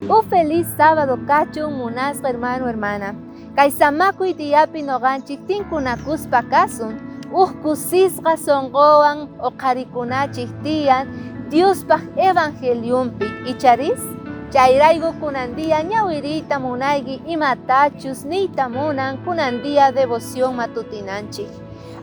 Uj feliz sábado kachun munasqa hermano hermana. Kay samakuy diapi noqanchik tinkunakuspa kasun, uj kusisqa sonqowan oqharikunachik tiyan Diospaj evangeliumpi, icharis? Chayrayku kunan día ñawiriyta munayki imatachus niyta munan kunan día devoción matutinanchik.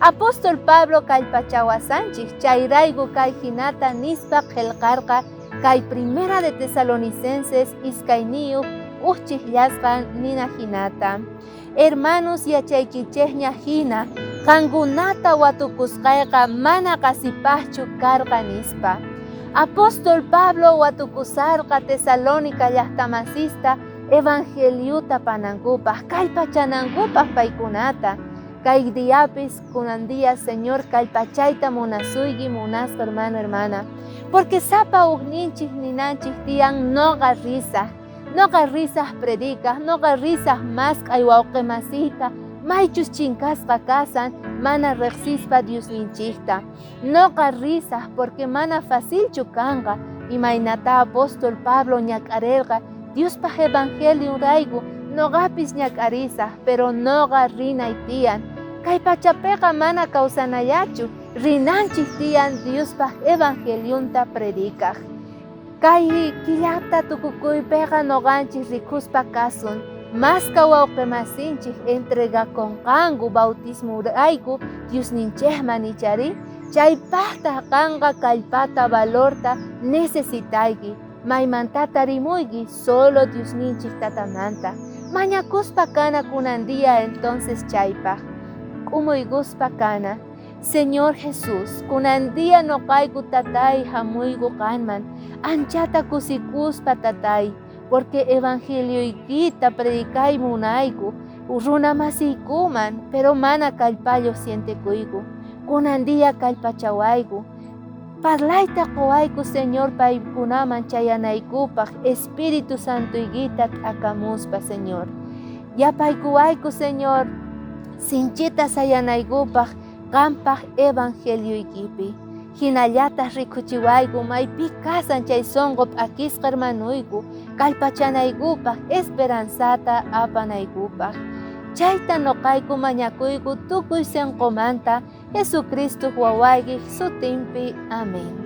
Apóstol Pablo kallpachawasanchik chayrayku kay jinata nispa qhelqarqa Kay Primera de Tesalonicenses iskayniyuq uj chijllasqa nina jinata. Hermanos yachaykichejña jina, qankunata watukusqayqa mana qasipajchu karqa nispa. Apóstol Pablo watukusarqa Tesalónica llajtamasista evangeliota panankupaj, kallpachanankupaj paykunata. Kay diapis kunan día Señor kallpachayta munasuyki munasqa hermano hermana. Porque sapa ujninchej ninanchej tiyan noqa risaj, noqa risaj predicaj, noqa risaj mask'ay wawqemasiyta, maychus chinkasqa kasan mana rejsispa Diosninchejta. Noqa risaj porque mana facilchu kanqa imaynata apóstol Pablo ñak'arerqa Diospaj evangelionrayku noqapis ñak'arisaj, pero noqa rinay tiyan. Kay pachapeqa mana kawsanallachu, rinanchej tiyan Diospaj evangelionta predicaj. Kay killata tukukuypeqa noqanchej rikuspa kasun, maska wawqemasinchej entregakonqanku bautismorayku Diosninchejman icharí, chaypajtaj qanqa kallpata valorta necesitayki, maymanta tarimuyki solo Diosninchej tatamanta. Mañakuspa kana kunan día entonces chaypaj. K'umuykuspa kana. Señor Jesús, kunan día noqayku tatay jamuyku qanman, anchata kusikuspa tatay, porque evangelioykita predicay munayku, runa masiykuman, pero mana kallpayo sientekuyku. Kunan día kallpachawayku. Parlayta qowayku Señor paykunaman chayanaykupaj Espíritu Santoykita t'akamuspa, Señor. Yapaykuwayku, Señor, sinchita sayanaykupaj qanpaj evangelioykipi. Jinallataj rikuchiwayku maypi kasan chay sonqo p'akisqa hermanuyku, kallpachanaykupaj esperanzata apanaykupaj. Chayta noqayku mañakuyku tukuy sonqomanta Jesucristoj wawaykej sutinpi. Amén.